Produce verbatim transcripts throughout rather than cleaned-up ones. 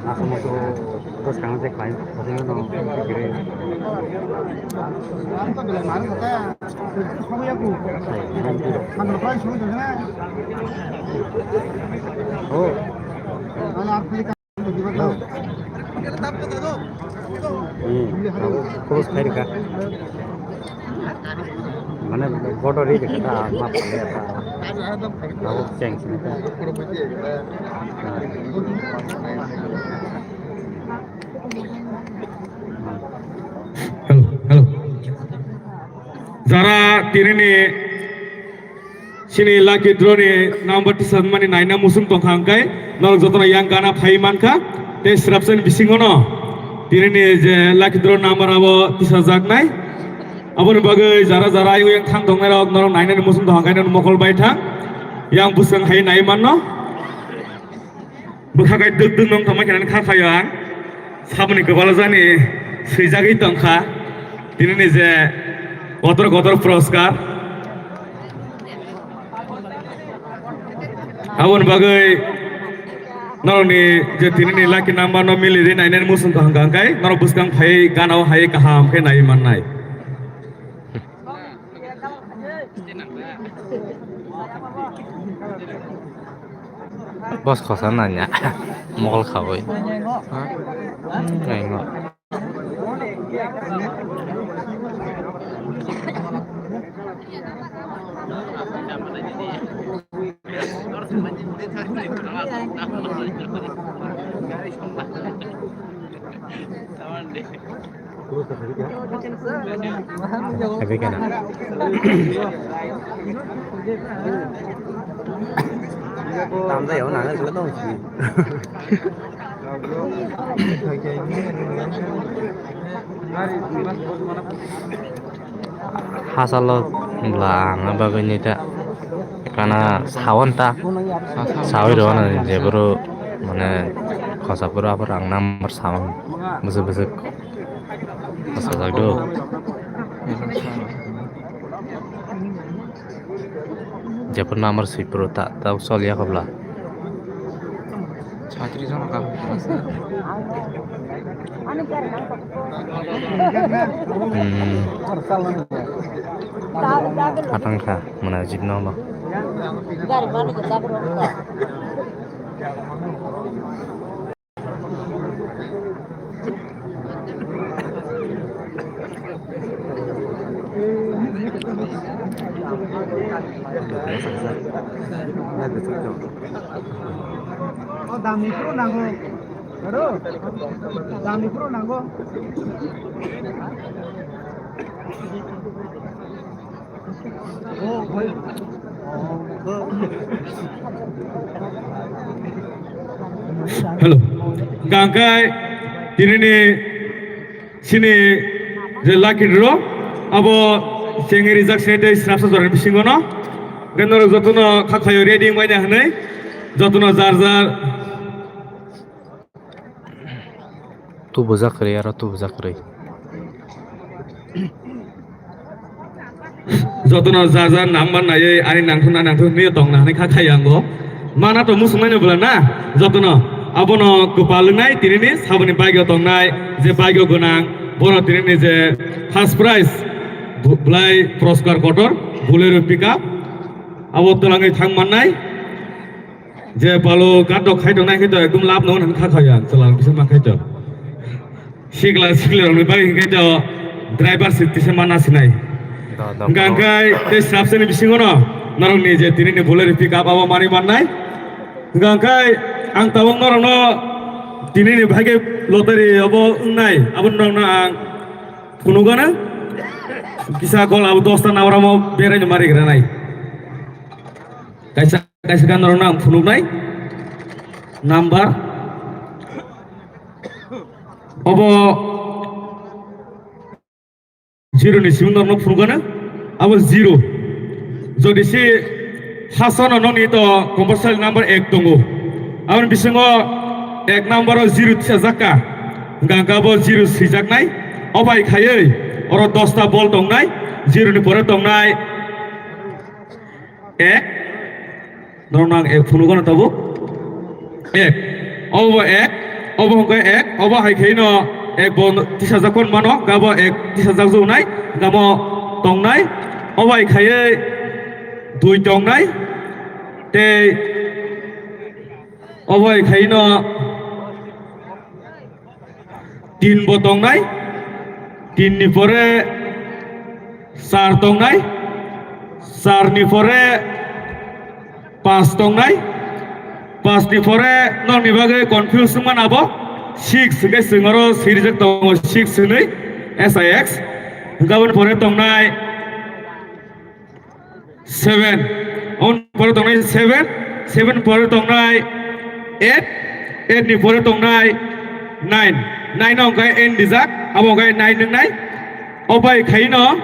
Asamo to dos kang je khlai, asamo no gire. Oh. Hmm, khobos khairikha. Mane bodo ri dekha ta ma pale ta. Abo cheng sini ta. Hello, hello. Jara tinini sini lucky draw ni number tisajak mani naina muchung tongkha hwnkhe norok jotono yang gana phai mankha. Tei swrapsani bisingono tinini je lucky draw number abo tisajaknai. Aboni bagwi jara jara ayung yang thang tongnai rok norok nainani muchung tongkha hwnkhe mokol bai thang. Yang bwswng hai nai manno. Bwkha kai dwk dwk nong tongma khe nang kha khayo ang. Saboni kwbala jani swijagwi tongkha. Tinini je kotor kotor puraskar. Aboni bagwi norokni je tinini lucky number no mili ri nainani muchung kaham kaham kai norok bwskang phai gana o hai kaham khe nai mannai. Boss khosa nanya mokol khawi. Naima. Habikana. Tamjai o nang sila tong si. Hachalo bwla ang bagwi nita kana sawan ta sawi rw na je bwrw mane khosa bwrw aphuru ang number sawan bwswk bwswk. Bwsajak do. Jephru number swi phuru ta, ta choliya kobla. Chhatri jona ka. Hmm. Atang kha, mana jibno ba. O dam ni phuru nango. Aro? Dam ni phuru nango. Hello. Hwnkhe tinini sini je lucky draw abo chengwi rijak sini tei srapsa jorani bisingo no. Hwnkhe norok jotono kha khaio ready wngbaina hwnwi jotono jar jar Tubujak kwrwi, aro tubujak kwrwi. Jotono jar jar number naiwi ani nangthokna nangthok hwnwi tongna hwnwi kha khayango. Mana to muchungnaino bwla na jotono. Abono kwpal wngnai tinini saboni bike o tongnai je bike o gwnang bono tinini je first prize bu-, bwlai Proskar Kotor Bolero pickup abo twlangwi thang mannai. Je palo gat rok khai tongnai khe to ekdom lab no hwn kha khaya chwla rok bisa man khai to. Sikla sikla rok ni bagwi hwn khe to driver seat tisa mana sinai. Da, da, hwnkha bro. Hwnkhe tei srapsa ni bisingo no norok ni je tini ni Bolero pickup abo mani mannai. Hwnkha hwnkhe ang tabuk norok no tini ni bahai khe lottery abo wngnai abo norok no ang phunukgano kisa gol abo dosta nabramo berai no mari granai. Kaisa Kaisa gan norokno ang phunuknai number obo zero ni simi norokno phunukgano abo zero. Jodi se First-o no nokni to compulsory number ek tongo. Aboni bisingo ek number-o zero tisajak kha. Hwnkha hwnkha bo zero swijaknai. O bai khaiwi oro dosta bol tongnai. Zero ni pore tongnai ek. Norok nang ek phunukgo na tabuk? Ek. Obo bo ek, obo hwnkhe ek, obo hai khe no ek bo tisajak phano mano, hwnkhe bo ek tisajak jwnai, hwnkhe bo tongnai, obo hai khaiwi dui tongnai, tei obo hai khaiwi no tin bo tongnai, tin ni pore char tongnai, char ni pore pas tongnai, pas ni pore nokni bagwi confuse wngmano abo six hwnkhe chwng oro sirijak tongo six hwnwi S I X. Hwnkhe aboni pore tongnai seven. Aboni pore tongnai seven, seven pore tongnai eight, eight ni pore tongnai nine. Nine no hwnkhe eight rijak, abo hwnkhe nine wngnai. O bai khaino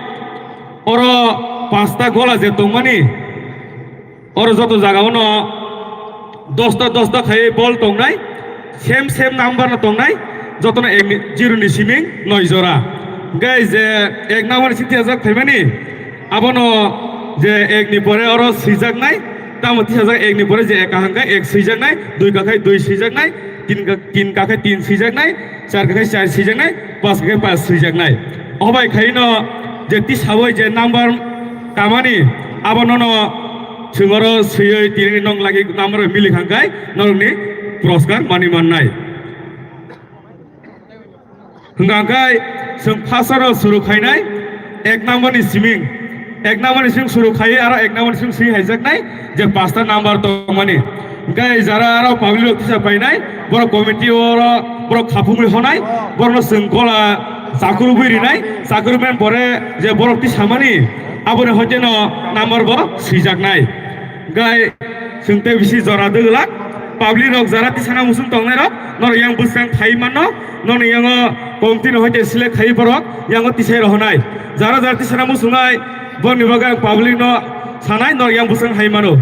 oro pasta gola je tongmani, oro joto jagao no dosta dosta khai bol tongnai, same same number no tongnai, joto no ek ni, zero ni siming noi jora. Hwnkhe je ek number ni simi tiyajak phaimani, abono je ek ni pore oro swijaknai, tamo tisajak ek ni pore je ek kaham khe ek swijaknai, dui kakhai dui swijaknai, tin ka, tin kakhai tin swijaknai, char kakhai char swijaknai, pas kakhai pas swijaknai. Obai khaino je tisawai je number kamani, abono no chwng oro swiwi tini nok lagi number mili khankhai norokni puraskar mani mannai. Hwnkha khe chwng first oro suru khainai ek number ni siming, ek number ni siming suru khaiwi aro ek number ni siming swi haijaknai je pasta number tongmani. Hwnkhe jara aro public rok tisa painai, borok committee oro borok khapungwi honai, borokno chwng gola chakurubwi rinai, chakurubmani pore je borok tisamani aboni hoiteno number bo swijaknai. Hwnkhe chwng tei bisi jora dwgwlak, public rok jara tisana muchung tongnai rok, norok yang bwskang phai mano, noni yango committee no hoite select khai borok, yango tisai rohonai. Jara jara tisana muchungnai, boni bagwi ang public no sanai, norok yang bwskang hai mano.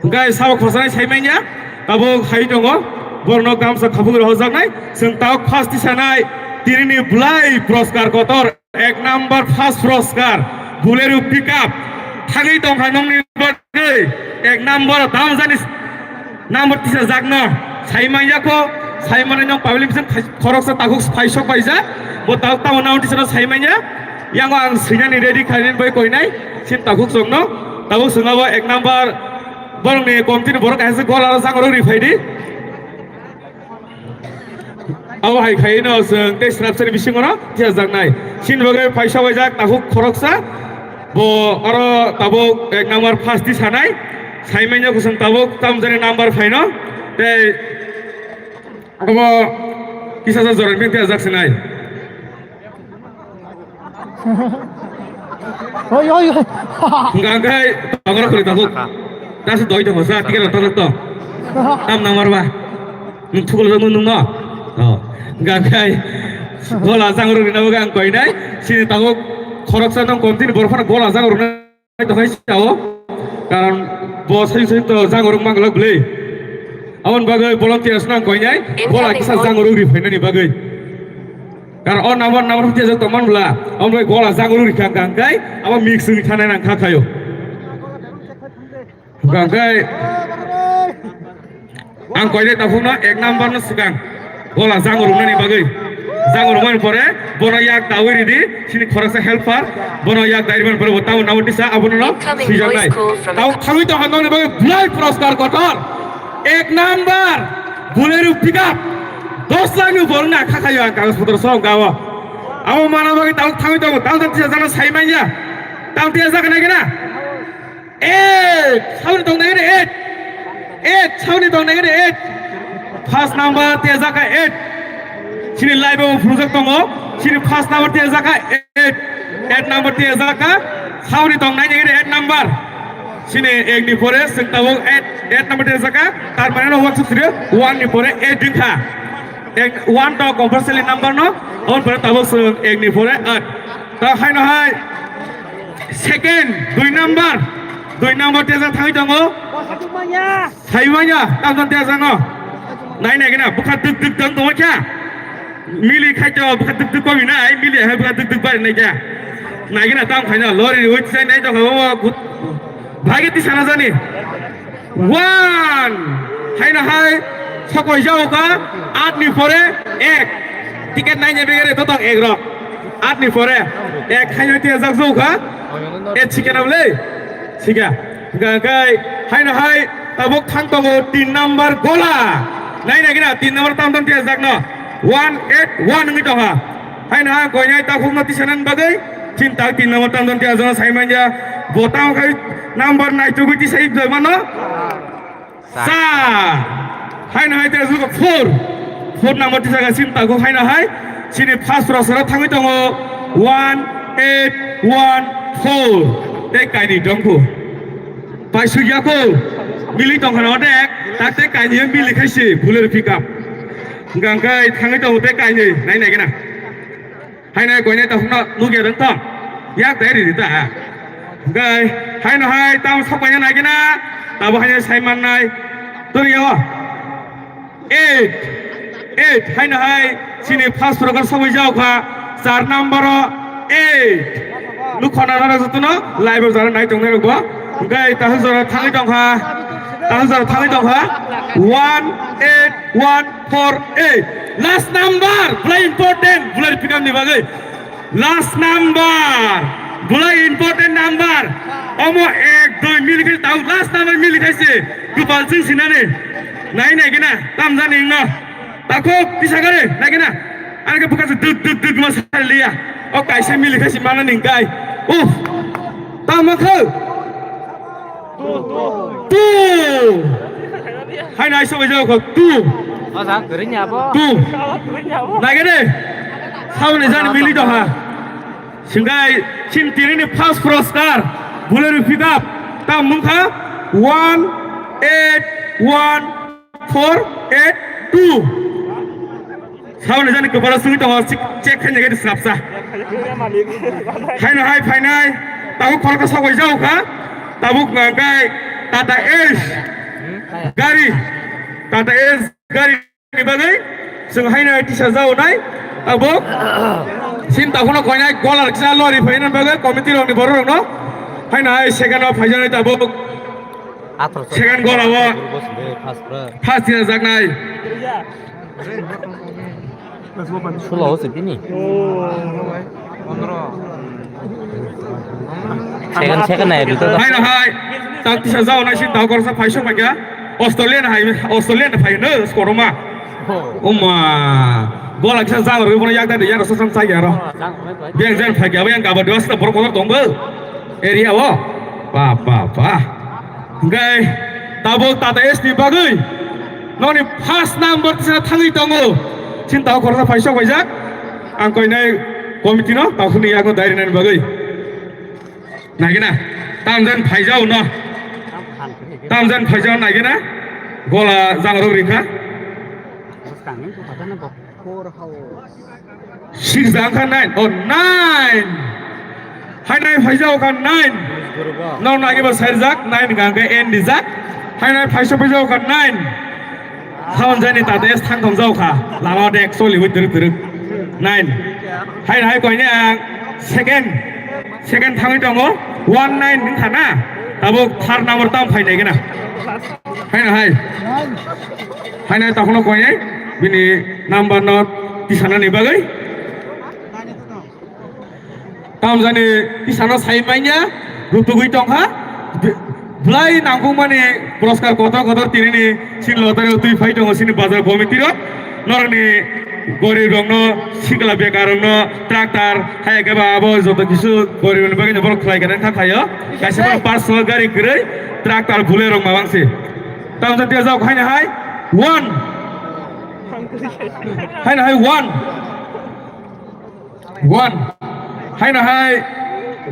Hwnkhe sabo khosai sai manya, tabuk hai tongo, borokno gamsa khapugwi rohorjaknai, chwng tabuk first tisanai, tinini bwlai puraskar kotor. Ek number first puraskar, Bolero pickup. Thangwi tongkha nongni bagwi ek number dam jani number tisajakno. Sai manya ko, sai manya nong public bising khoroksa takhuk phaisok paijak. Bo tabuk tamo number tisano sai manya. Yango ang swinani ready khainani bai koinai. Sin takhuk chongno. Tabuk swngabo ek number borokni committee ni borok kaisa gol aro jang rok ri phaidi. Abo hai khaino chwng tei srapsani bisingo no tiyajaknai. Chini bagwi phaisa waijak takhuk khoroksa. Bo oro tabuk ek number first tisanai. Saimanya kusung tabuk tamjani number phaino. Tei abo kisa sa joran bin tiyajak sinai. Oi, oi, oi. Hwnkha khe tongoro khwlwi tabuk. Tasi doi tongo sa, ticket rok tabuk to. Tam number ba. Nwng thukul rok nwng no. Oh. Hwnkha khe gola jang rok rina bagwi ang koinai. Sini tabuk khoroksa nong committee ni borok phano gola jang rok rina tongkhai sao. Karon bo sai sai to jang rok mang glak bwlwi. Aboni bagwi volunteers no ang koinai. Gola kisa jang rok ri phainani bagwi. Karon o number number hwnkhe je tongman bwla, omo bai gola jang rwrwi kha hwnkha hwnkhe abo mix wngwi thanai nang kha khaio. Hwnkha hwnkhe ang koinai takhukno ek number no swkang gola jang rwnani bagwi. Jang rwmani pore bono yak dawi ridi, chini khoroksa helper, bono yak dawi rwmani pore bo tamo nabo tisa abono no swijaknai. Tamo thangwi tongkha nokni bagwi bwlai puraskar kotor. Ek number Bolero pickup. Dos lakh ni borokno akha khayo ang kagoj potro song gawo. Abo mana bagwi tabuk thangwi tongo, tabuk tisa jana sai manya. Tabuk tisa jana gana. Eight, sauni tong nai gana eight. Eight, sauni tong nai gana eight. First number tisa jaka eight. Chini live o phunujak tongo. Chini first number tisa jaka eight. Eight number tisa jaka. Sauni tong nai gana eight number. Chini ek ni pore chwng tabuk eight, eight number tisa jaka, tar mane no wansuk siri one ni pore eight wngkha. Ek, one to compulsory number no, on pore tabuk chwng ek ni pore eight. Ta haino hai second, dui number, Dui number tesa thangwi tongo. Saimanya, tamjani tesa no. Nai nai gina, bukha duk duk tong tongkha. Mili khaito, bukha duk duk komi nai, mili hai bukha duk duk bari nai kha. Nai gina tam khaina, lori ri wit sai nai tongkha, bhagi tisana jani. One! Haino hai sokoi jao ka, aat ni pore ek. Ticket nai nya begere to tong ek rok. Aat ni pore ek haino tiya jak jao ka. E chike na bole. Chika. Ga kai haino hai tabuk thang tongo tin number gola. Nai nai gina tin number tam tam tiya jak no. One eight one ngi tongha. Haino hai koinai takhuk no tisanan bagwi. Chin tak tin number tam tam tiya jano sai manya. Bo tam khai number nai tugwi tisai jai mano. Sa. Haino hai te zuko four. Four number tisa ga sim tago haino hai. Sini first row sara thangwi tongo. One eight one four. Tei kaini dongku. Pai sugya ko. Mili tongkhana odek. Tak te kaini mili khaisi. Bulero pick up. Hingka hingkai thangwi tongo tei kaini. Nai nai gana. Haino koinai takhukno nukya rwng tong. Yak dai ri ta. Hingkai haino hai tamo sok paina nai gana. Tabo haino sai mannai. Turi yawa. Eight. Eight. Haino hai sini first program sogwi jao kha. Char number o eight. Nukhona rara jotono live o jara nai tongnai rokbo. Hingkai tahuk jora thangwi tongkha. Tahuk jora thangwi tongkha. One eight one four eight. Last number. Belai important. Belai pick up ni bagwi. Last number. Belai important number. Omo ek doi mili khai tau last number mili khai se. Kupal sing sinane. Nai nai gina. Tam jani no. Tako pisa gare. Nai gina. Ani ke buka se duk duk duk ma saliya. O kaisa mili khai se mana ning kai. Uf. Tam ma khau. Two. Hai nai sobai jao ko two. O jang kwrwini abo. Two. Nai gede. Sabni jani mili doha. Singkai sin tirini first puroskar. Bulero pick up. Tam mungkha one eight one four eight two. Saboni jani kwpalo sungwi tongo, check, check khaina gari swrapsa. Haino hai phainai, tabuk khoroksa sokoi jao kha, tabuk hwnkhe Tata Ace gari, Tata Ace gari ni bagwi chwng haino tisa jao nai, tabuk sin takhukno koinai gola kisa lori phaina bagwi committee rokni borok rokno haino hai second o phaijaknai tabuk. Second goal abo. First goal. First goal. First goal jaknai. Sulo se bini. Second, second nai, bito. Hai na hai. Tak tisa jao nai sin dao korsa phaisok paikha. Australia na hai, Australia na phai no skoroma. Oma. Gola kisa jang rwi bono yak da de yaro sasam sai yaro. Beng jan phaikha, beng gaba dua sita borok kotor tongbo. Area o. Ba, ba, ba. Hingke tabuk Tata S ni bagwi noni first number tisana thangwi tongo. Sinta o khoroksa phaisok paijak. Ang koinai committee no takhukni yago dairinani bagwi. Nagina, tamjan phaijao no. Tamjan phaijao nagina. Gola jangrok rikha. Six jang kha nine. Oh, nine. Hai nai phaijao kha nine. Nong nagi ba sair jak, nine hingka hingke N di jak. Hai nai phaisa phaijao kha nine. Sound jani Tata S thang thong jao kha. Lama dek soli wi twrwk twrwk. Nine. Hai nai koine ang second. Second thangwi tongo. One nine wngkha na. Tabuk third number tam phai nai gana. Hai na hai. Hai na takhwno koinai bini number no tisanani bagwi. Tamjani tisano sai manya rutugwi tongkha. Bwlai nangkukmani puraskar kotor kotor tinini sin lotari twi phai tongo sini bazar committee rok. Norokni gorib rokno sikla bekar rokno tractor hai khe ba abo joto kisu gorib rokni bagwi borok khlai gana kha khaio. Kaisa personal gari kwrwi tractor bule rok mabang se. Tamjani tiyajak haino hai one. Haino hai one. One. Haino hai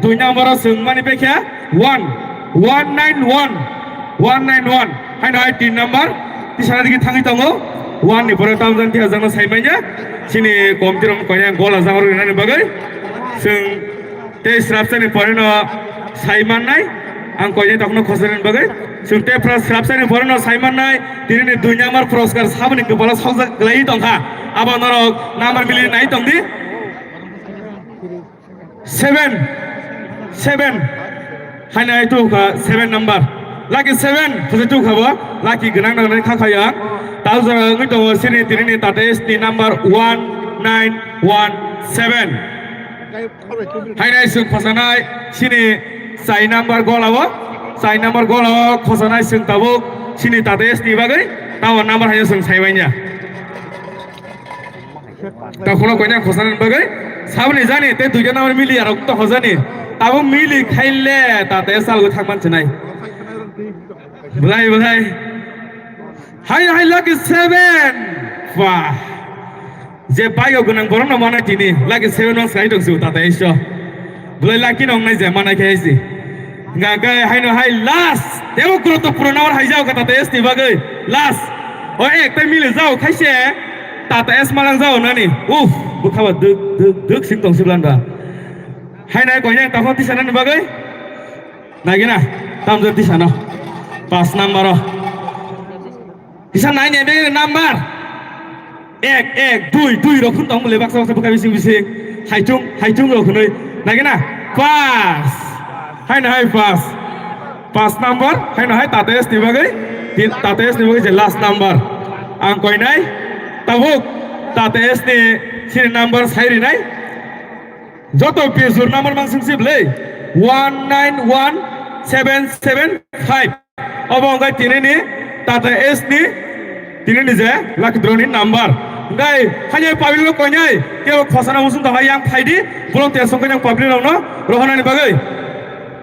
dui number o swng mani bekha one. One nine one. One nine one. Haino hai tin number. Tisana digi thangwi tongo. One ni pore tamjani tiyajak no sai manya. Sini committee rok koina gola jang rok rinani bagwi. Swng tei srapsa ni pore no sai mannai. Ang koinai tokno khosani bagwi chwng tei pura srapsani borokno saimannai, tinini dui number puraskar saboni kwpalo sokjak kwlaiwi tongkha. Abo norok number mili nai tongdi. Seven, seven. Haino hai tukha seven number. Lucky seven, khosai tukha bo. Lucky gwnang nang kha khaya. Tau jora wngwi tongo sini tinini Tata S ni number one nine one seven. Hainai chwng khosanai sini chai number golao, chai number golao khosanai chwng tabuk sini Tata S ni bagwi tamo number haino chwng saimanya. Tokhuno koinai khosanani bagwi saboni jani tei duita number mili arok to hojani. Tabuk mili khaile Tata S salgo thangman chinai. Belai belai. Hai hai lucky seven. Wah. Je bike o gwnang borok no manai tini lucky seven no sai tong su Tata S o. Belai lucky no wngnai je manai khe si. Nga kai haino hai last. Tebo kuro to puro number hai jao ka Tata S ni bagwi. Last. O ek tai mili jao khaise Tata S malang jao nani. Uff, bukha ba duk duk duk sing tong siblan ba. Hai nai koinai tamo tisa nani bagwi. Nagina, tamjak tisa no. Pas number o. Kisa nai ne bini number. Ek, ek, dui, dui rok khun tong mole baksa baksa bwkha bising bising. Haichung, haichung rok khunui. Nagina? Pas. Hai na hai pas. Pas number. Hai na hai Tata S ni bagwi. Tin, Tata S ni bagwi je last number. Ang koinai. Tabuk. Tata S ni sini number sai rinai. Joto pejur number mangsing si bwlai one nine one seven seven five. Obo wngkha tinini Tata S ni tinini je lucky draw ni number. Wngkha hanya public rok koinai kebo khosana musung tongkha yang phaidi volunteer song koinai public rok no rohonani bagwi.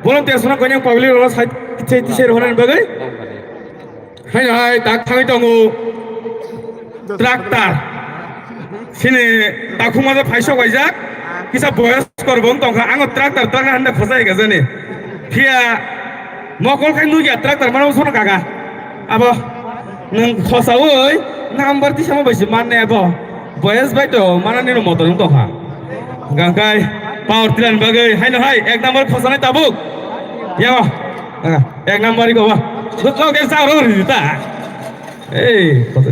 Volunteer song koinai public rok no sai tisai tisai rohonani bagwi. Hai hai tak thangwi tongo tractor. Sini takhuma da phaisok waijak. Kisa boyos korbong tongkha. Ango tractor tractor handa khosai gajani. Phiya mokol khai nugya tractor mana usono kaga. Abo nung khosaui number tisama baisi manne abo. Boyes bai to mana nino motor wng tongkha. Gangkai power tilan bagwi haino hai ek number khosanai tabuk. Yago. Aga, ek number iko ba. Dukho ke sa ro ri ta. Ei, khosa.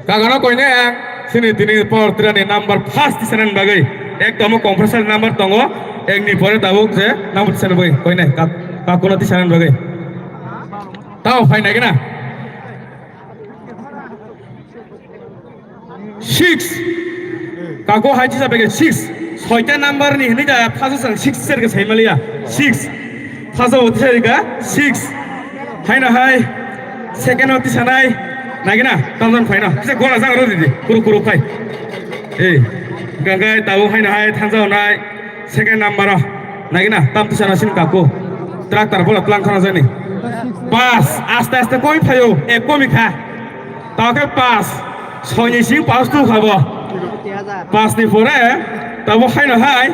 Kagano koine ang sini tini power tilan ni number first tisanan bagwi. Ek tomo compressor number tongo. Ek ni pore tabuk je number tisanan bagwi. Koine kak kakuno tisanan bagwi. Tao phainai gina. Six. Kako hai chisa bege six. Soita number ni hinui da phaso sang six ser ke sai maliya. Six. Phaso uti sai ka six. Hai na hai. Second uti sanai. Nagina tamdan phaina. Kisa gola jang ro didi. Kuru kuru phai. Eh. Ganggai tabo hai na hai thansa nai. Second number o. Nagina tam tisana sin kaku. Tractor bola tlang khana jani. Pas, aste aste koi phayo, ek komi kha. Tao khe pas, soi ni sing pas tu khabo. Pas ni pore, tabo hai no hai.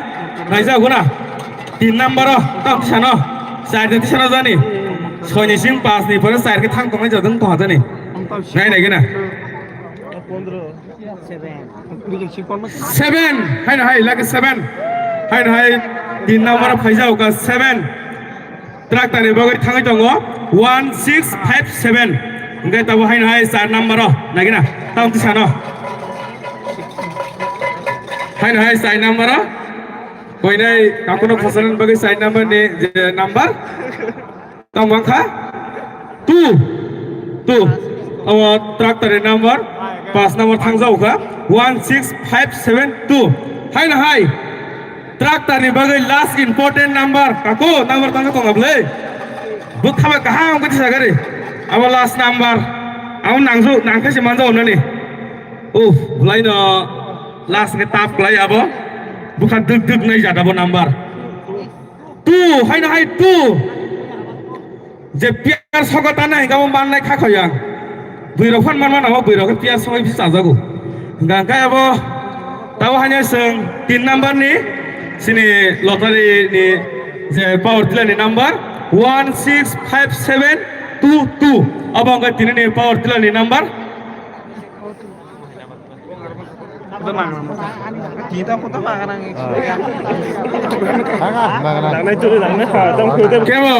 Naija guna. Tin number o, tam tisano. Char ni tisano jani. Soi ni sing pas ni pore char khe thang tongnai jadong tong jani. Nai nai gina. Seven, hai no hai, lagi seven. Hai no hai, tin number phaijao ka seven. Tractor ni bagwi thangwi tongo one six five seven. Hingke tabo hai no hai char number o, nagina, tamo tisano. Hai no hai char number o. Koinai kakuno khosanan bagwi char number ni je number. Tamo wngkha two, two. Abo tractor ni number, pas number thangjao kha one six five seven two. Hai na hai. Tractor ni bagwi last important number. Kako number tangka tonga bwle. Bwkha bai kaham khe tisa gari. Abo last number. Abo nangsu nangkhe se manjao nani. Uff, bwlai no last khe tap kwlai abo. Bwkha duk duk nai jada bo number. Two, hai na hai two. Je piyar sogo tana hinga bo mannai kha khoyang. Bwirok phan manma nabo bwirok piyar sogo bisa jago. Hinga khe abo tabo hanya seng tin number ni sini lottery ni je power tiller ni number one six five seven two two. Abo hingga tini ni power tiller ni number. Kita foto magarang. Kebo,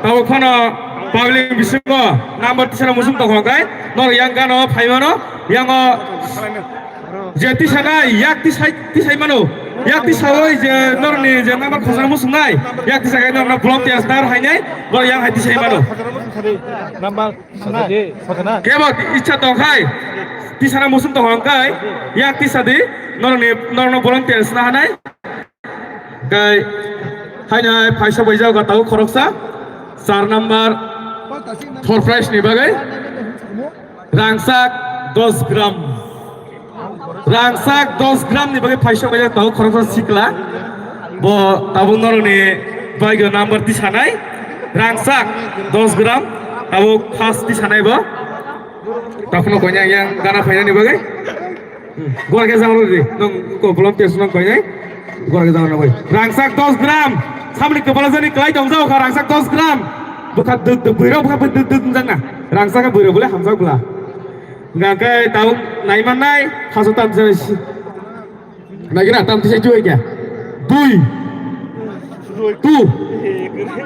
tabo khano public bisingo number tisana musung tong hongkai, nor yang gano phaimano, yango je tisana yak tisai, tisai mano, yak tisawai je norni je number khosana musungnai, yak tisakai norno volunteer star hainai, nor yang hai tisai mano. Number. Kebo icha tongkhai, tisana musung tong hongkai, yak tisa di, norni, norno volunteer sna hanai. Kai, haino hai phaisa baijao ga tau khoroksa, char number, third prize ni bagwi, rangchak dos gram. Rangchak dos gram ni bagwi phaisa baijak tongo khoroksa sikla. Bo tabuk norokni bagwi number tisanai. Rangchak dos gram tabuk first tisanai bo. Takhno konya yang gana phainani bagwi. Gora ke jang rodi nong ko volunteer nong koinai. Gora ke jang rodi. Rangchak dos gram. Samni kepala jani kelai tong jao kha rangchak dos gram. Bukha duk duk bwirok bukha duk duk jang na. Rangchak bwirok bole hamjak bla. Hingkha khe tabuk naimanai, khasu tam se, naikhe na tam tisa chu hai khe? Dui. Two.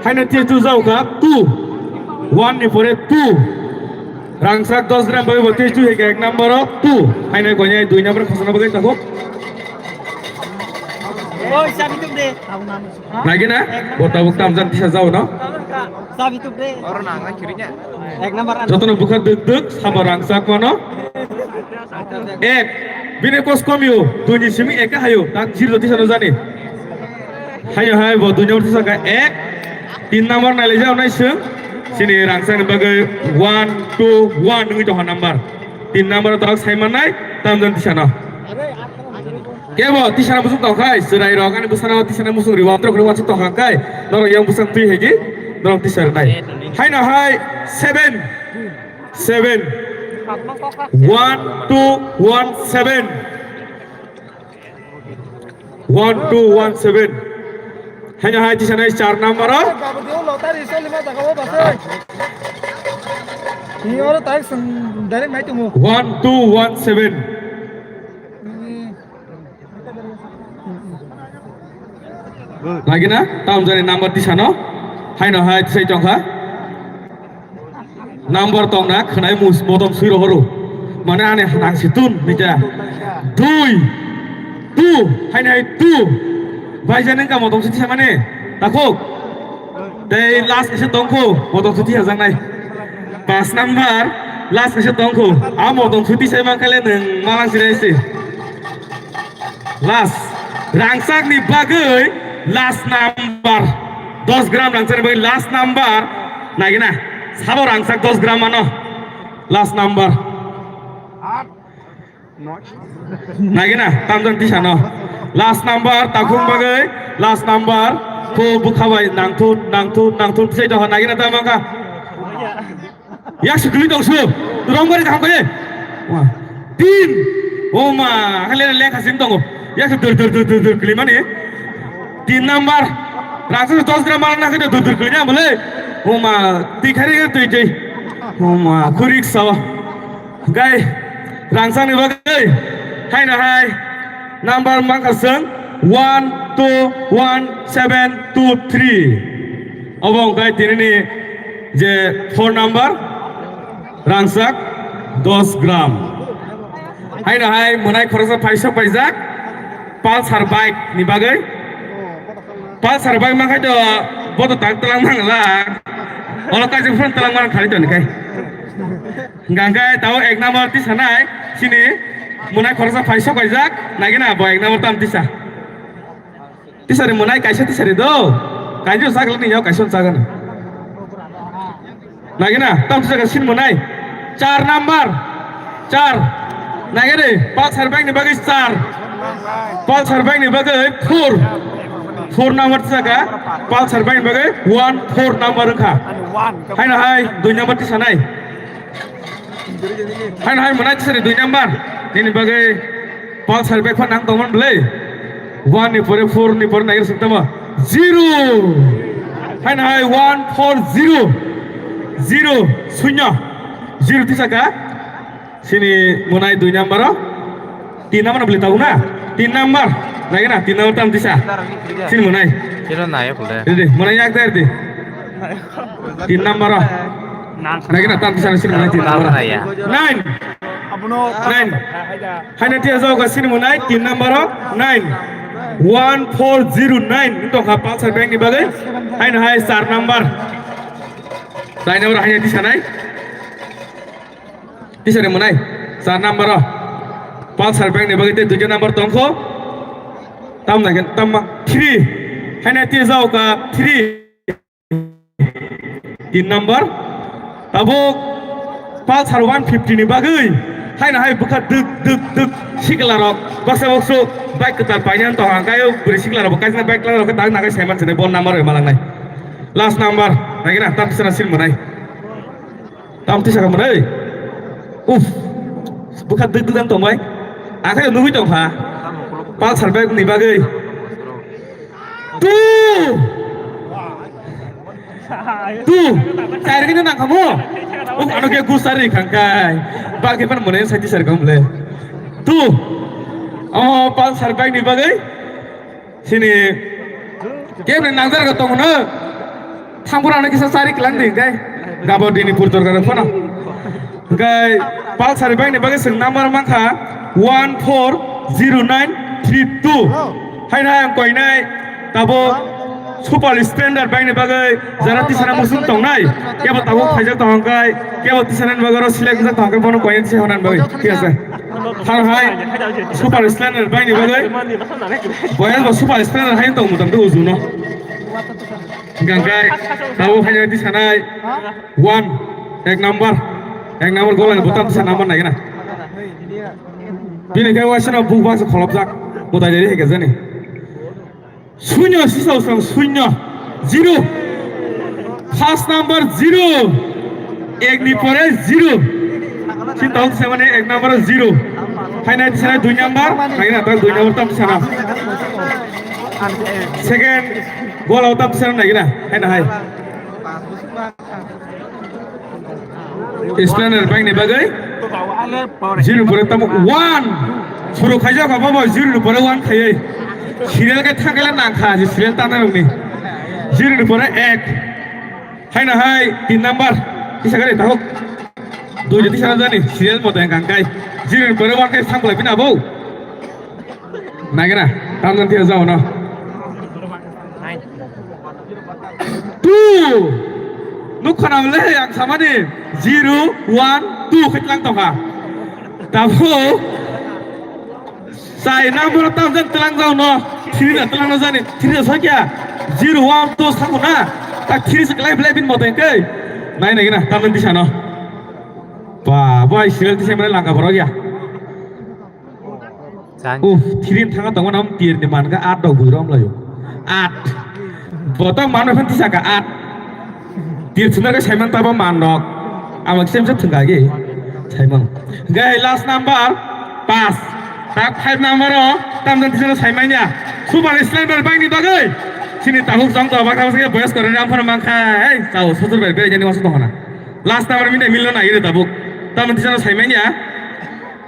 Haino tisa chu jao kha, two. One ni pore two. Rangchak dos gram bagwi bo tisa chu hai khe ek number o two. Haino koinai dui number khasana bagwi takhuk. Oi, sabi tum de. Naikhe na? Bo tabuk tam jan tisa jao no? Sabi tum de. Oro nang na kiri nya. Ek number. Jotono bukha duk duk, sabo rangchak mano. Ek, bini kos komio, duini simi ek hayo, tak zero tisa no jani. Hayo hai bo duini saka ek, tin number nai lejao nai sung. Sini rangchak ni bagwi one, two, one nungwi tongha number. Tin number tak sai manai, tam jan tisa no. Kebo tisana musung tong khai, chwrai rok ani bwsano tisana musung riwa, trok riwa chuk tong khai, norok yang bwsang twi hegi, norok tisa rinai. Haino hai seven, seven, one two one seven, one two one seven. Haino hai tisana char number o. Ni oro tarik sung direct nai tumu. One two one seven. Lagi na, tam jani number tisano. Haino hai tisai tongkha. Number tongna khwnai mus motom sui rohoro. Mane ani nang si tun nita. Dui. Two. Haino hai two. Bai jani ka motom si tisa mane. Takhuk. Tei last kaisa tongkho, motom suti hajaknai. Pas number, last kaisa tongkho. A motom suti sai mankhaile nwng malang sirai se. Last. Rangchakni bagwi last number. Dos gram rangchakni bagwi last number. Naigina. Sabo rangchak dos gram mano. Last number. Nagina, tamjang tisano. Last number, takhum bagwi, last number. Ko bwkha bai, nangthun, nangthun, nangthun, tisai tongkha, nagina tamangkha. Yak sukli tongsu, rong bari kaham kaya. Wah, tin. Oh ma, kali lekha sing tongo. Yak dur, dur, dur, dur, dur, kli mani. Tin number. Rangsa dos gram malang nakhe dur, dur, kli na bole. Oh ma, tikhari tui, tui. Oh ma, khurik sawa. Hwnkhe rangchakni bagwi haino hai number mankha chwng one two one seven two three. Obo hwnkhe tinini je four number rangchak dos gram. Haino hai mwnai khoroksa phaisok paijak Pulsar bike ni bagwi. Pulsar bike mankha to boto tak twlang mangla. Olo kaisa phone twlang man khali to ni kai. Hingkha khe tabuk ek number tisanai, chini mwnai khoroksa phai sok kaijak, naigina bo ek number tam tisa. Tisari mwnai kaisa tisari do, kaisa sak ni yao kaisa sak na. Naigina tam tisa ka sin mwnai, char number, char. Naigina Pulsar bike ni bagwi char, Pulsar bike ni bagwi four, four number tisa ka, Pulsar bike ni bagwi one four number wngkha. Haino hai dui number tisanai. Haino hai mwnai tisari dui number. Nini bagwi Pulsar bag phan nang tongmani bwlai. One ni pore four ni pore naikhe suk tamo. Zero. Haino hai one four zero. Zero. Shunyo. Zero tisaka. Sini mwnai dui number o. Tin number beli tahu na? Tin number. Lagi na, tin number tam tisa. Sini munai. Kilo naya pula. Ready, munai yak der di. Tin number. Lagi na, tam tisa sini munai tin number. Naya. Nine. Nine. Haina tia jauh ke sini munai tin number. Nine. One four zero nine. Itu ha Pulsar Bank ni bagai. Haina hai star number. Star number haina tisa nai. Tisa ni munai. Star number. Pulsar Bank ni bagai te dui number tongkho. Tam na tam three. Haina tia jauh ke three. Tin number. Tabuk Pulsar one fifty ni bagwi. Haina hai bwkha duk duk duk sikla rok. Baksa bakso bike kwtal paina tong ang kayo bwrwi sikla rok kaisa bike kwtal rok tak nagai saiman sene bon number bai malangnai. Last number. Nagira tam tisana sin manai. Tam tisa ka manai. Uff. Bwkha duk duk dan tong bai. Akhai nugui tong pha. Pulsar bike ni bagwi. Tu! Tu! Chai rwgwino nang kha mo? Uk ano khe gusari khang kai. Bak khe pan mone sai tisar kam le. Tu! Oh, Pulsar bike ni bagwi. Sini. Kebni nangjar ga tong no. Thangpura ano kisa sari klang di kai. Gabo dini pur torkar phano. Hingkai Pulsar bike ni bagwi swng number mankha one four zero nine three two. Haina ang koinai tabo Super Splendor bike ni bagwi jara tisana musung tongnai. Kebo tabo khaijak tong hingkai kebo tisana ni bagwi ro select jak tong hingkai bono koinai tisa honan bagwi. Thik ase. Thang hai Super Splendor bike ni bagwi. Boyan bo Super Splendor hai tong mutam tu ujuno. Hingkai tabo khaijak tisanai. One, ek number, ek number gola ni bottom tisa number nai gana. Bini khe waisa no buk baksa kholopjak, mutai deri hai kajani. Shunyo sisa usang shunyo, zero. First number zero. Ek ni pore zero. Sin tong tisa mane ek number zero. Hai nai tisa dui number, hai na ta dui number tam tisa na. Second gola tam tisa nai gana, hai na hai. Splendor bike ni bagwi zero pore tamo one. Suru khaijak ba bo zero ni pore one khaiwi. Serial khe thangkhe nang kha je serial tana rokni. Zero ni pore ek. Haina hai tin number. Kisa gari tahok. Dui jati sana jani serial moto yang kangkai. Zero ni pore one khai samplai pina bo. Nagena. Tamdan tiya jao no. Two. Nuk khana le yang samani zero one two khe tlang tongkha. Tabo sai number tam jan tlang jao no. Three na tlang no jani. Three na sakya. Zero one two sango na. Ta three se klai blai bin moto kai. Nai nai na tam di sano. Ba bai serial di semre langka borok ya. Uf, thirin thanga tongo nam tir ni man ga at dok bui rom layo. At. Botong mano phan tisa ka at. Tir thuna ga saiman tabo man dok. Ama kisem se thunga ge. Saiman. Gai last number pas. Tak five number o tam dan tisa saiman ya. Super Splendor bike ni bagwi. Sini tahuk jong to bakha bakha boyos kore ram phano mangkha. Hei, tao sotur bai bai jani wasu to hona. Last number minde milno nai re tabuk. Tam tisa saiman ya.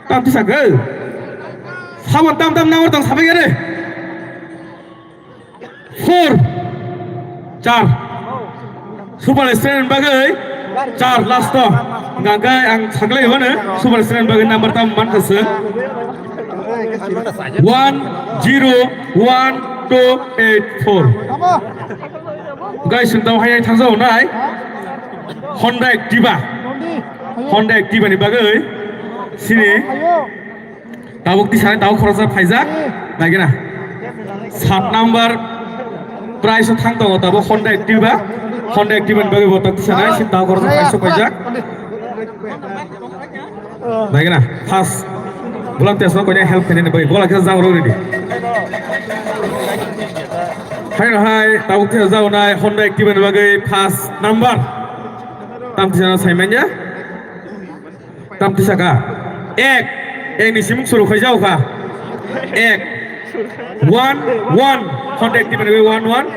Tam tu sakhe. Sabon tam tam number tong sabai gare. Four. Char. Super Splendor bagwi char last to. Gagai ang saklai hone Super Splendor bagwi number tam man kase. One zero one two eight four. Guys, sing tau hai thangsa honai. Honda Activa. Honda Activa ni bagwi sini tabuk tisani tabuk khoroksa phaijak naigena. Sat number prize o thang tongo tabuk Honda Activa. Honda Activa ni bagwi bo tabuk tisani sini tabuk khoroksa prize o phaijak. Naigena first. Bulam tesno konya help khainani bagwi gola kisa jang rw ready. Hai no hai tabuk tisa jang nai Honda Activa ni bagwi first number. Tam tisa sai manya. Tam tisa ka. Ek. Ek ni simung suru khai jao ka. Ek. One one. Honda Activa ni bagwi one one.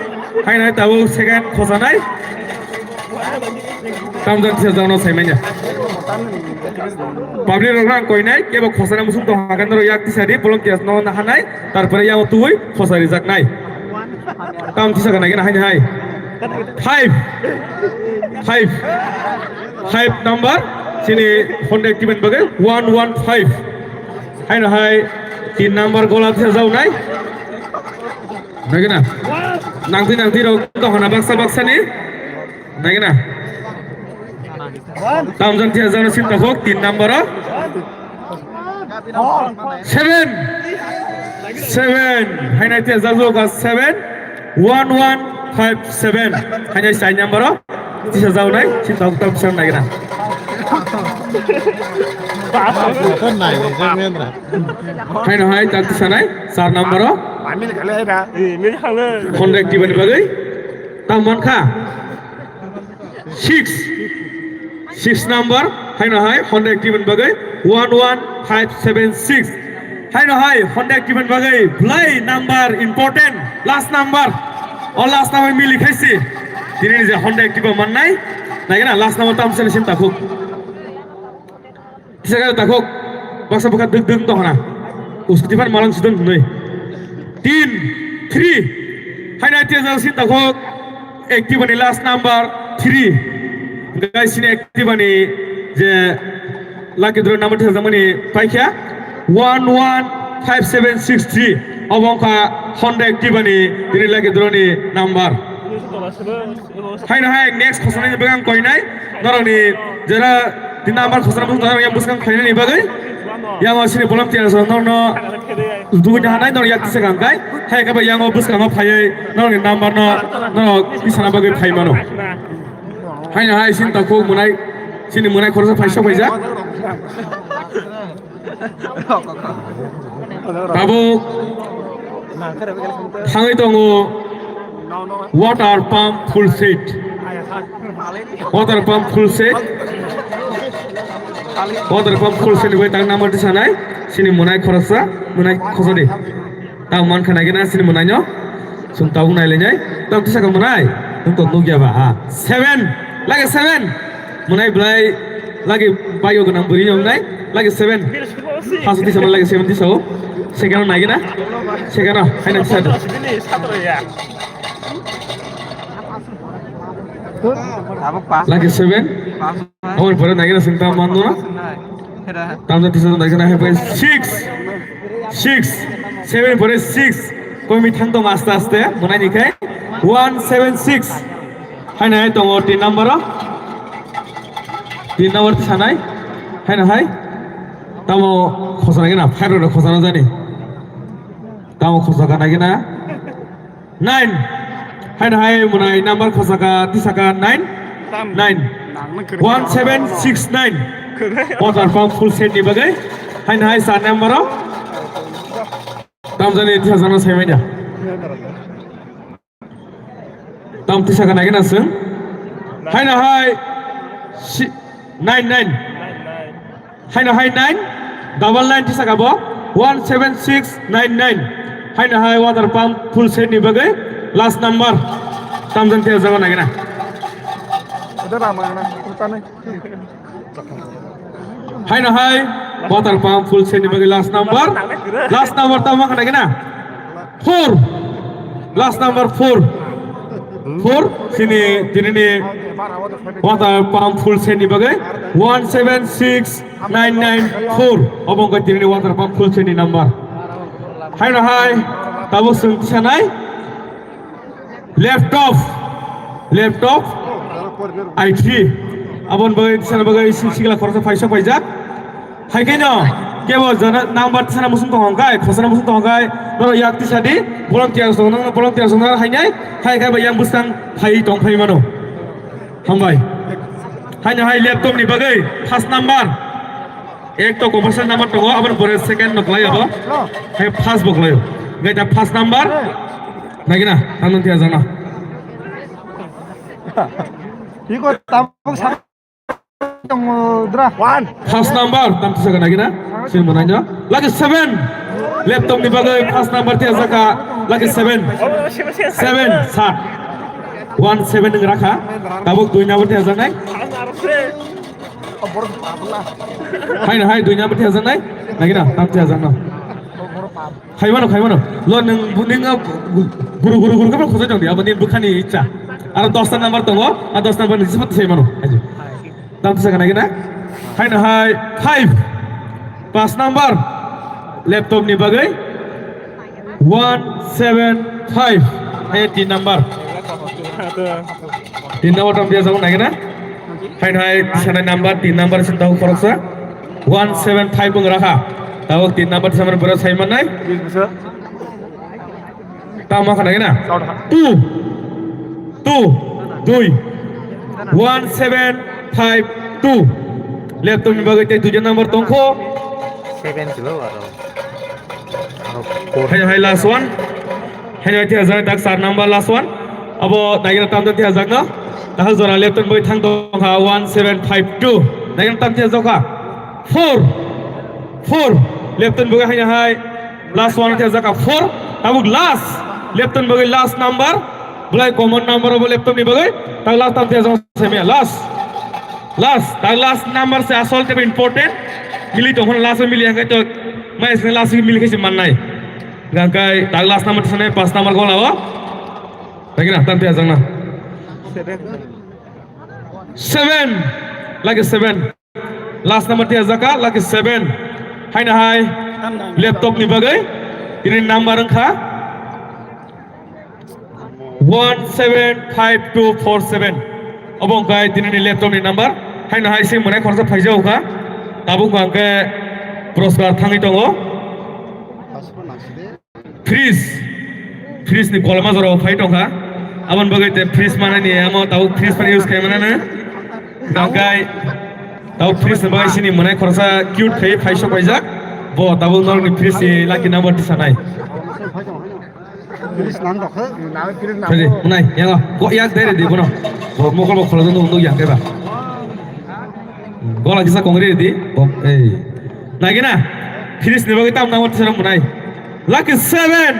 Hai nai tabuk second khosanai. Tam jang tisa jang no sai manya. Public rok rang koinai, kebo khosana musung tong hakan ro yak tisari, volunteers no na hanai, tarpore yang tui khosari jaknai. Tam tisa kana gina hai hai. Five. Five. Five number, sini Honda Activa ni bagwi one one five. Hai no hai, tin number gola tisa jaunai. Nagina. Nangti nangti rok to hona baksa baksa ni. Nagina. Tam jan tia jana sinta hok, tin number o. Seven. Seven. Hai nai tia jago ka seven. One one five seven. Hai nai sai number o. Tisa jago nai, sinta hok tam san nagina. Hai no hai, tam tisa nai, sar number o. Honda Activa ni bagwi. Tam man kha. Six. Six number, hai no hai, Honda Activa ni bagwi one one five seven six. Hai no hai, Honda Activa ni bagwi belai number important, last number. O last number mili khaisi. Tini ni je Honda Activa mannai, nai gana last number tam sani sin takhuk. Kisa kaya takhuk, baksa bwkha dwk dwk tong hana. Usti fan malang sidon nui. Tin, three. Hai nai tia jang sin takhuk. Activa ni last number three. Guys, sini Activa ni je lucky draw number tia jang mani paikha one one five seven six three. Obo wngkha Honda Activa ni tini lucky draw ni number. Hai no hai next khosonai ni bagang koinai. Noroni jera di number khosonai bwswk norok yang bwskang khainani bagwi. Yang o sini bolom tiya so norno dugui na hanai norok yak tisa kang kai. Hai kaba yang o bwskang o phaiwi noroni number no norok tisana bagwi phai mano. Hai no hai sin ta khuk munai sini munai khoroksa phai sok phaijak. Tabuk thangwi tongo water pump full set. Water pump full set. Water pump full set ni bai tang number tisanai. Sini munai khoroksa, munai khosadi. Tang man khana gina sini munai no. Sung tabuk nai lenai. Tang tisa ka munai. Nung kok nugya ba ha. Seven. Lagi seven. Munai belai lagi bayo gwnang bwrwi wngnai lagi seven. First tisa lagi seven tisa o. Second o nai gina. Second o haina tisa. Lagi seven. Amor pore nai gina sing tam mando na. Tamsa tisa nai gina hai six. Six. Seven pore six. Komi thang tong aste aste. Munai ni khai. One seven six. Haino hai tongo tin number o. Tin number tisanai. Haino hai. Tamo khosana gina, five rok khosana jani. Tamo khosaka na gina. Nine. Haino hai munai number khosaka tisaka nine. Nine. One seven six nine. Water pump full set ni bagwi. Haino hai sa number o. Tamjani tisa jana sai manya. Tam tisa ka nai gana sung. Haino hai si-, nine, nine. Haino hai nine, double nine tisa ka bo, one seven six nine nine. Haino hai water pump full set ni bagwi last number. Tamjani tisa jana nai gana. Haino hai, water pump full set ni bagwi last number. Last number tamo khana gina? Four. Last number four. Four, sini, tini ni water pump full set ni bagwi one seven six nine nine four. Obo wngkha tini ni water pump full set ni number. Haino hai, tabo sung tisanai. Laptop, laptop, I three. Abon bagwi tisana bagwi sing sigla khoroksa phaisa paijak. Hai khe no, kebo jana number tisana musung tong hongkai, khosana musung tong hongkai, noro yak tisa di, volunteer song nang, volunteer song nang hainai, hai khe ba yang bwskang phai tong phai mano. Hambai. Haino hai laptop ni bagwi first number. Ek to commercial number tongo, aboni pore second no klai abo. Hai first bo klai. Gai ta first number. Nagina, tanung tiya jana. Iko tabuk sa tongo dra. One. First number, tam tisa gana gina. Sin mananya. Lagi seven. Laptop ni bagwi first number tiya jaka. Lagi seven. Seven, sat. One seven nung rakha. Tabuk dui number tiya janai. Haino hai dui number thiajaknai. Nagina tam thiajakno. Khaimano, khaimano. Lo nung buning guru guru guru kama khosai tongdi. Abo ni bukhani icha. Aro dosta number tongo. A dosta number ni sifat sai mano. Aji. Tam thiajaknai gina. Haino hai five. Pas number. Laptop ni bagwi. One seven five. Hai tin number. Tin number tam dia jabo nagina. Hai hai sana number, tin number sin tahu koroksa. One seven five bung rakha. Tahu tin number sama berapa saya manai? Tama kana gina. Two. Two. Dui. One seven five two. Laptop ni bagwi tei duijan number tongkho. Seven silo aro. Hai hai last one. Hai hai thiajak tak sar number last one. Abo daigina tamjak thiajak no. Tahal jora laptop bai thang tong ha one seven five two. Daigina tam thiajak ha. Four. Four. Laptop bai hai hai. Last one thiajak ha four. Tabuk last. Laptop bai last number. Bulai common number abo laptop ni bai. Tak last tam thiajak ha semia last. Last, tak last number se asol tebo important. Mili tongkha last mili hangkai to mai se last mili khe se mannai. Hangkai tak last number sene pas number gola o. Lagi na tam thiajak na. Seven. Lagi seven. Last number thiajak ha lagi seven. Hai na hai. Laptop ni bagwi. Ini number wngkha. One seven five two four seven. Obo wngkha tinini laptop ni number. Haino hai se mwnai khoroksa phaijak kha. Tabuk hwnkhe puraskar thangwi tongo. Fridge. Fridge ni koloma jora phai tongkha. Aboni bagwi te fridge manani amo tabuk fridge mani use khai manano. Hwnkhe tabuk fridge ni bagwi sini mwnai khoroksa cute khai phai sok paijak. Bo tabuk norokni fridge ni lucky number tisanai. Please, nang dokhe. Nang, please, nang. Sorry, mwnai, yango. Ko yak dai re di bono. Bo mokol bo kholo dong dong yang keba. Gola kisa kongri di. Bo, ei. Nagina. Finish ni bagwi tam nang tisa mwnai. Lucky seven.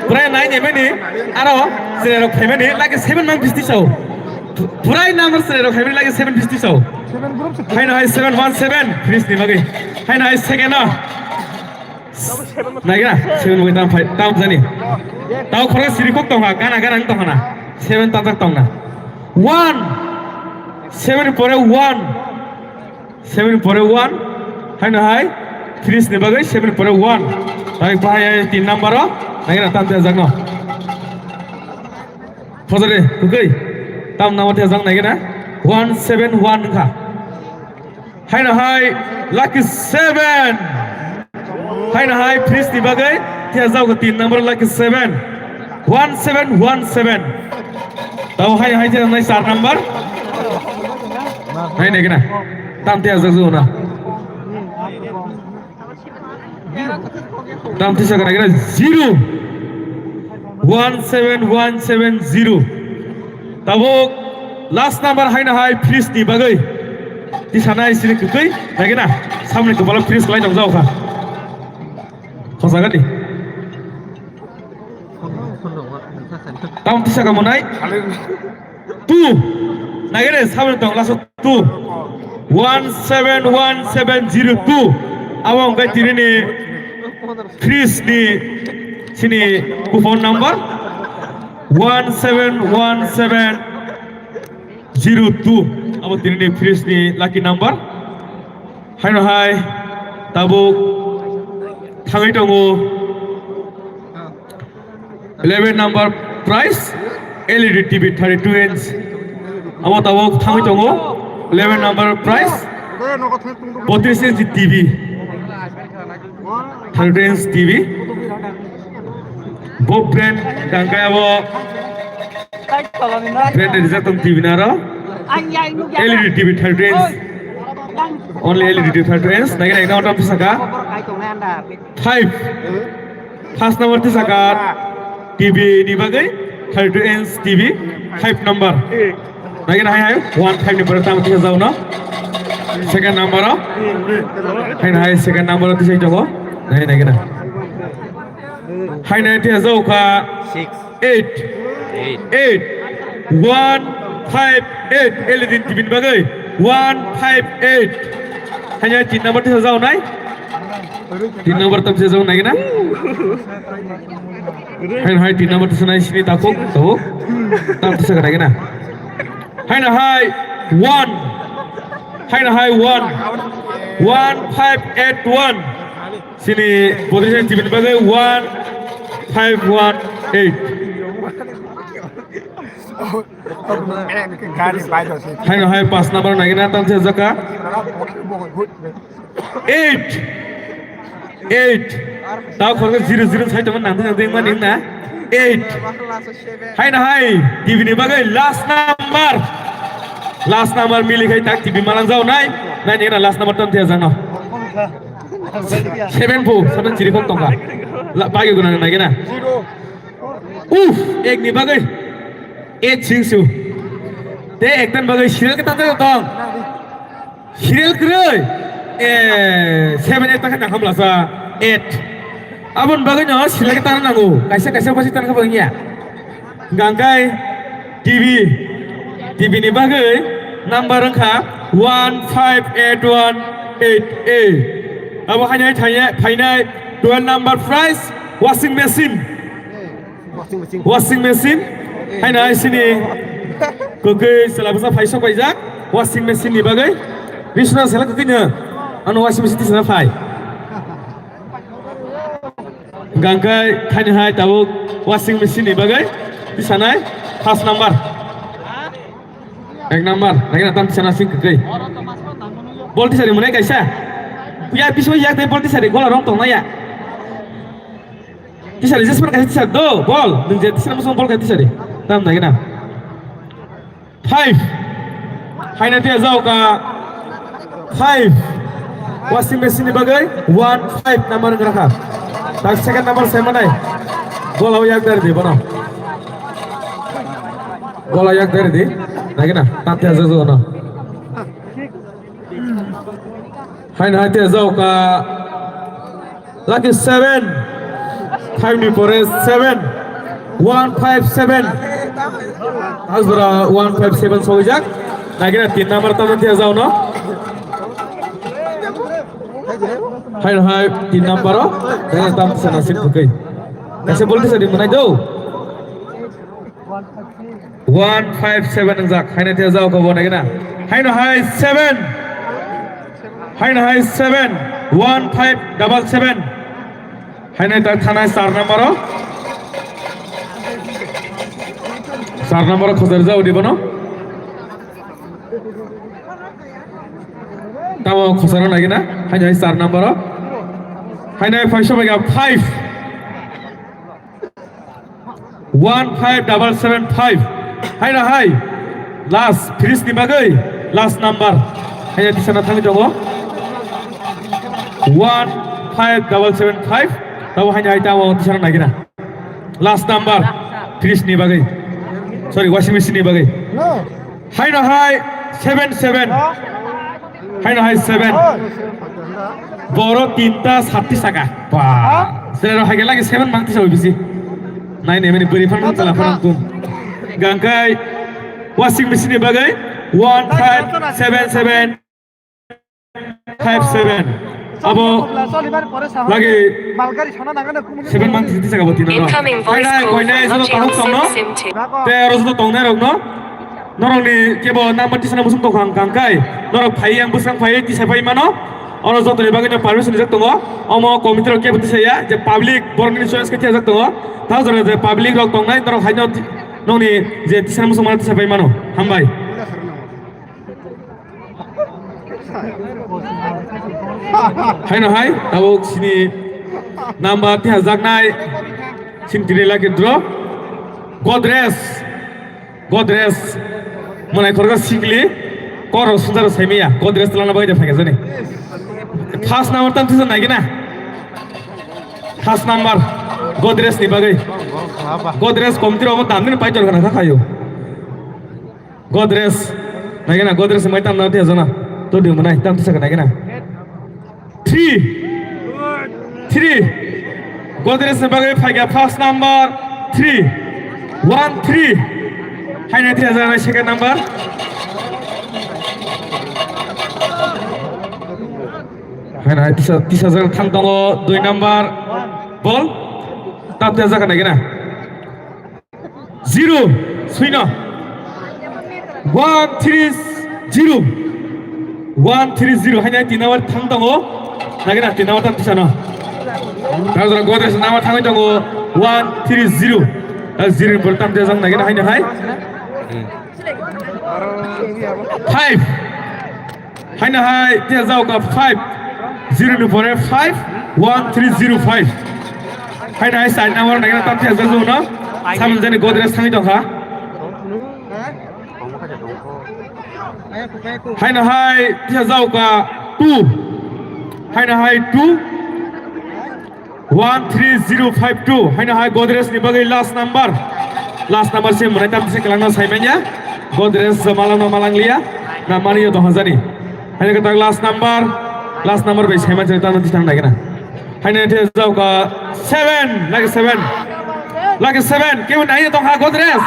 Pura nai ni meni. Aro, sere rok family lucky seven mang bisti sao. Pura number sere rok family lucky seven bisti sao. Haino hai seven one seven. Finish ni bagwi. Haino hai second no. Naikhe na, seven bai tam phai, tam jani. Tao khorok siri kok tongkha, gana gana wng tongkha na. Seven tamjak tongna. One. Seven ni pore one. Seven ni pore one. Haino hai. Finish ni bagwi seven ni pore one. Tai bahai hai tin number o. Naikhe na tam te jakno. Phojore, kukui. Tam number te jak naikhe na. One seven one wngkha. Haino hai lucky seven. Haino hai fridge ni bagwi thia jao tin number lucky seven. One seven one seven. Tao hai hai thia nai sar number. Hai ne gina. Tam thia jao na. Tam tisa kana kira zero. One seven one seven zero. Tabuk last number haino hai fridge ni bagwi. Tisa nai sini kukui lagi na. Samni kepala fridge lai dong jao kha. Khosa gani. Tam tisa ka monai. Two. Nagere saben tong laso two. One seven one seven zero two. Abo wngkha tinini fridge ni sini coupon number one seven one seven zero two. Abo tinini fridge ni lucky number. Haino hai tabuk thangwi tongo. Eleven number prize, L E D T V thirty-two inch. Amo tabuk thangwi tongo. Eleven number prize, botris inch T V. Thirty-two inch T V. Bo brand dangkaya bo brand rijak tong T V naro. L E D T V thirty-two inch. Only L E D T V thirty-two inch. Nagina ekdam otom pisaka. Five. First number tisaka T V ni bagwi thirty-two inch T V five number. Nagina hai hai one five ni pore tamo tisa jao no. Second number o. Hai hai second number o tisai tongo. Nai nagina. Hai nai tisa jao kha. Six. Eight. Eight. Eight. One five eight. L E D T V ni bagwi. One five eight. Hanya tin number tisa jao nai. Tin number tam tisa jao nai na. Hai hai tin number tisa nai sini takuk tahu. Tam tisa kena kena. Hai na hai one. Hai na hai one. One five eight one. Sini position tibin bagai one five one eight. Hai no hai pas number nai na tam se jaka. Eight. Eight. Tau khorok zero zero sai tong nang nang ding ma ning na. Eight. Hai no hai. T V ni bagai last number. Last number mili khai tak T V malang jao nai. Nai ni na last number tam se jang no. Seven po, seven chiri kok tongka. La, bagi guna nai na. Uf, ek ni bagai. Eight singsu. Te ektan bagai serial ke tang tang. Serial kroi. Eh, seven eight tang tang hamla sa. Eight. Abon bagai no serial ke tang nango. Kaisa kaisa pasi tang ka bangya. Gangkai T V. T V ni bagwi number wngkha one five eight one eight A. Abo hainai thainai phainai twelve number prize washing machine. Washing machine. Hainai sini kwkwi chwla bwsa phai sok paijak washing machine ni bagwi. Bisna sela kwkwi no ano washing machine tisana phai. Gangkai thani hai tabuk washing machine ni bagwi tisanai first number. Ek number, lagi na tam tisana sing kwkwi. Bol tisari mwnai kaisa. Ya biso yak dai bol tisari gola rong tong ya. Tisari jesper kaisa tisari do bol. Nung je tisari musuh bol kaisa tisari. Tam lagi na. Five. Haina tiya jao ka five. Washing machine ni bagwi one five number wngkha. Tak second number seven ai. Gola o yak dari di bono. Gola yak dari di. Lagi na. Tam tiya jao jao no. Haina tiya jao ka Lucky seven. Five ni pore seven. One five seven. Asbara one five seven sogijak. Nagira tin number tamo dia jao no. Hai hai tin number o. Nagira tam sana sim bukai. Kaisa bol bisa di manai do. One five seven wngjak. Haino thia jao kabo naigina. Haino hai seven. Haino hai seven. One five double seven. Haino ta thana sar number o. Sar number o khojar jao di bono. Tamo khojar naigina. Haino hai sar number o. Haino hai five. One five double seven five. Haino hai. Last, finish ni bagwi. Last number. Haino tisana thangwi tongo. One five double seven five. Tabo haino hai tamo tisana naigina. Last number. Finish ni bagwi. Sorry, washing machine ni bagwi. Haino hai seven seven. Haino hai seven. Boro tinta satti saka. Ba. Sero hai lagi seven mangti sawi bisi. Nai ne mani beri phan tala phan kum. Gangkai washing machine ni bagwi one five seven seven five seven. Abo lagi seven mangti saka bo tinta. Incoming voice call from Abhishek Simte. Te aro joto tongnai rok no. Norokni kebo number tisana musung tongkha ang kangkai. Norok phai yang bwsang phai tisa phai mano. Oro jotoni bagwi no permission rijak tongo. Omo committee rok kebo tisaya je public borokni choice khe thajak tongo. Ta jora je public rok tongnai norok haino ti-, nokni je tisana musung mano tisa phai mano. Hambai. Haino hai tabuk sini number tihajaknai sini tini lucky draw. Godrej. Godrej. Mwnai khoroksa sikli. Koro sunjaro saimaya. Godrej twlangna bagwi de phaikha jani. First number tam tisa naigina. First number. Godrej ni bagwi. Godrej committee rok damni pai tor kana kha khayo. Godrej. Naigina Godrej mai tam na tiya jana. To di mwnai tam tisa naigina. Three. Three. Godrej ni bagwi phaikha first number three. One three. Haino three hajar second number. Hai, hai, tisa, tisa jaga thang tongo, dui number ball. Tap tisa jaga naikhe na. Zero, suino. One three zero. One three zero. Hai, hai, tin number thang tongo. Naikhe na, tin number thang tisa no. Tang jora Godrej number thangwi tongo. One three zero. Ah, zero ni pore tam tisa jaga naikhe na, hai, hai. Five. Haino hai, tisa jaoka five. Zero ni pore five, one three zero five. Haino hai side number naikhe tam tisa jaoka no. Samun jani Godrej thangwi tongkha. Haino hai, tisa jaoka two. Haino hai two. One three zero five two. Haino hai Godrej ni bagwi last number. Last number se mwnai tam se kwlangno sai manya. Godrej malangno malangliya. Na mani yo dohajani. Haino kwtak last number. Last number bai sai manya tam tisa naikhe na. Haino the jaoka seven. Lucky seven. Lucky seven. Kebo nai tongkha Godrej.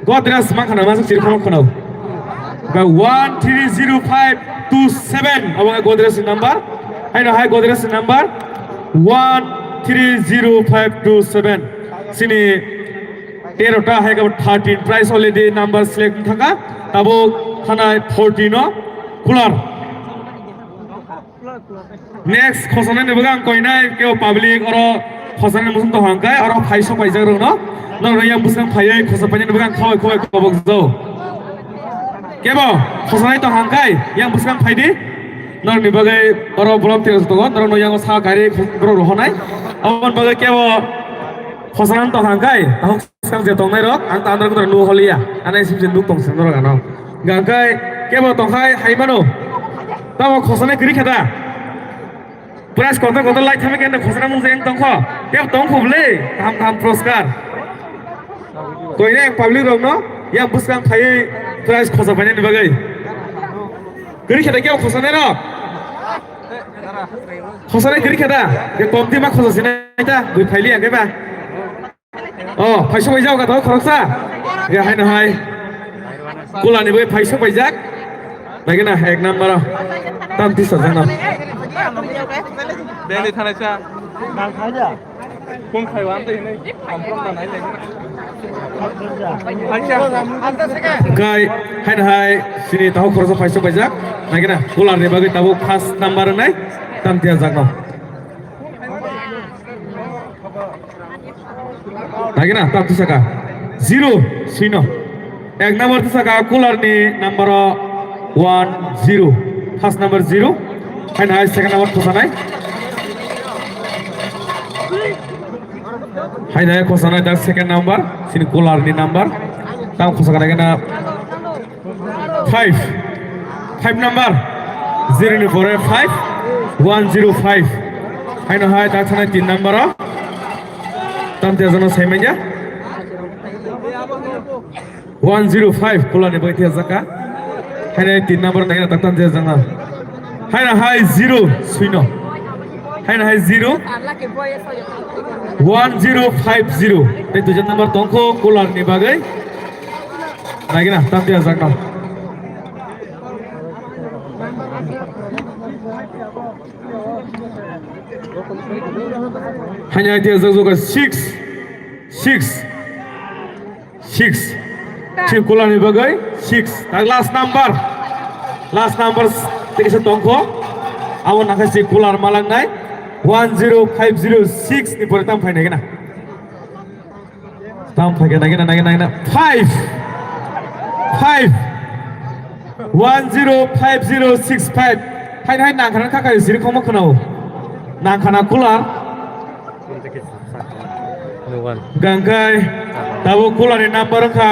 Godrej mankha na masuk siri khonok khonok. Ba one three zero five two seven. Abo wngkha Godrej ni number. Haino hai Godrej ni number one three zero five two seven. Sini tero ta hai ka thirteen prize already number select thaka. Tabo khanai fourteen no cooler. Next, khosanani bwkha ang koinai, kebo public oro khosanani muchung tong hangkai, oro phai sok paijak rok no. Norok yang bwskang phaiwi khosa painani bwkha ang khawai khawai kobok jao. Kebo khosanai tong hangkai, yang bwskang phaidi. Norokni bagwi oro bolom tiro tongo, norokno yang sa gari borok rohonai. Aboni bagwi kebo khosanani tong hangkai, tahuk Swkang je tongnai rok, ang ta andro kudra nu holiya. Anai sim je nuk tong seng norok ano. Gangkai kebo tongkhai hai mano. Tamo khosonai kiri kheda. Prize kotor kotor lai thame kenda khosona mung jeng tongkho. Kebo tongkho ble. Kaham kaham puroskar. Koine public rok no yang bwskang phaiwi prize khosa painani bagwi. Kiri kheda kebo khosonai rok. Khosonai kiri kheda. Ye komti ma khosa sinai ta. Bui phaili ang keba. Oh, phaisok paijak kha to khoroksa. Ya, haino hai. Kulani bai phaisok paijak. Naikhe na ek number o. Tam tisa jana. Deni thanai sa. Kung khai wan te hinai. Komprom na nai le. Kai, haino hai. Sini tahu khoroksa phaisok paijak. Naikhe na kulani bagwi tabuk first number nai. Tam tisa jana. Lagi na, tam tisaka. Zero, sino. Ek number tisaka, cooler ni number o one zero. First number zero. Haino hai second number khosanai. Haino hai khosanai, dak second number. Sini cooler ni number. Tam khosanai kena. Five. Five number. Zero ni pore five. One zero five. Haino hai tak sana tin number o. Tam te jana sai manya. One zero five. Kula ni bai te jaka. Haino tin number na tak tam te jana. Haino hai zero. Suino. Haino hai zero. One zero five zero. Te tu number tongko kula ni bagai. Naikhe na, tam tiyajak no. Haino hai tiyajak joga six, six, six. Sini cooler ni bagwi six. Tak last number. Last number tei kisa tongkho. Abo nakha si cooler malangnai. One zero five zero six ni pore tam phainai khe na. Tam phaikhe naikhe na, naikhe, naikhe na. Five. Five. One zero five zero six five. Hai, hai, nangkhana kha kai siri khoma khwnao. Nangkhana cooler. Gangkai. Tabo cooler ni number kha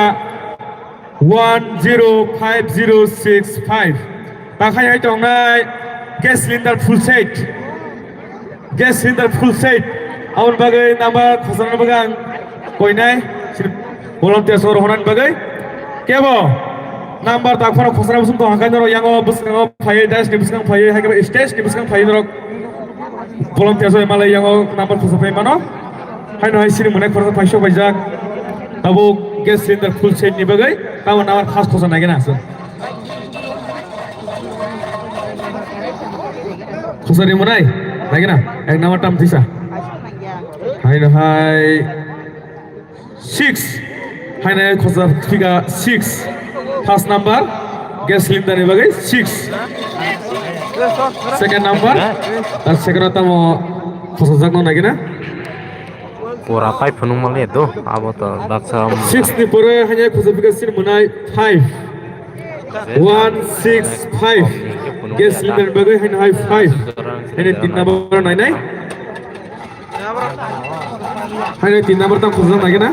one zero five zero six five. Takhai hai tongnai gas cylinder full set. Gas cylinder full set. Aboni bagwi number khosana bagwi ang koinai. Volunteer sor honan bagwi. Kebo number tak phano khosana busung tong hakai norok yango bwskango phaiwi, dash ni bwskang phaiwi, hai khe stage ni bwskang phaiwi norok. Volunteer sor malai yango number khosa phai mano. Haino hai sini mwnai khoroksa phaisok paijak. Tabuk gas cylinder full set ni bagwi. Tamo number first khosa naikhe na aswk. Khosari mwnai, naigina, ek number tam tisa. Haino hai six. Haino hai khosa phika six. First number, gas cylinder ni bagwi six. Second number, ta second tamo khosa jakno naigina. Pura pai phunuk mali do, abo to daksa. Six ni pore haino khosa phika sin mwnai five. One six five. Gas cylinder bagwi haino hai five. Haino tin number nainai. Haino tin number tang khosajak naigina.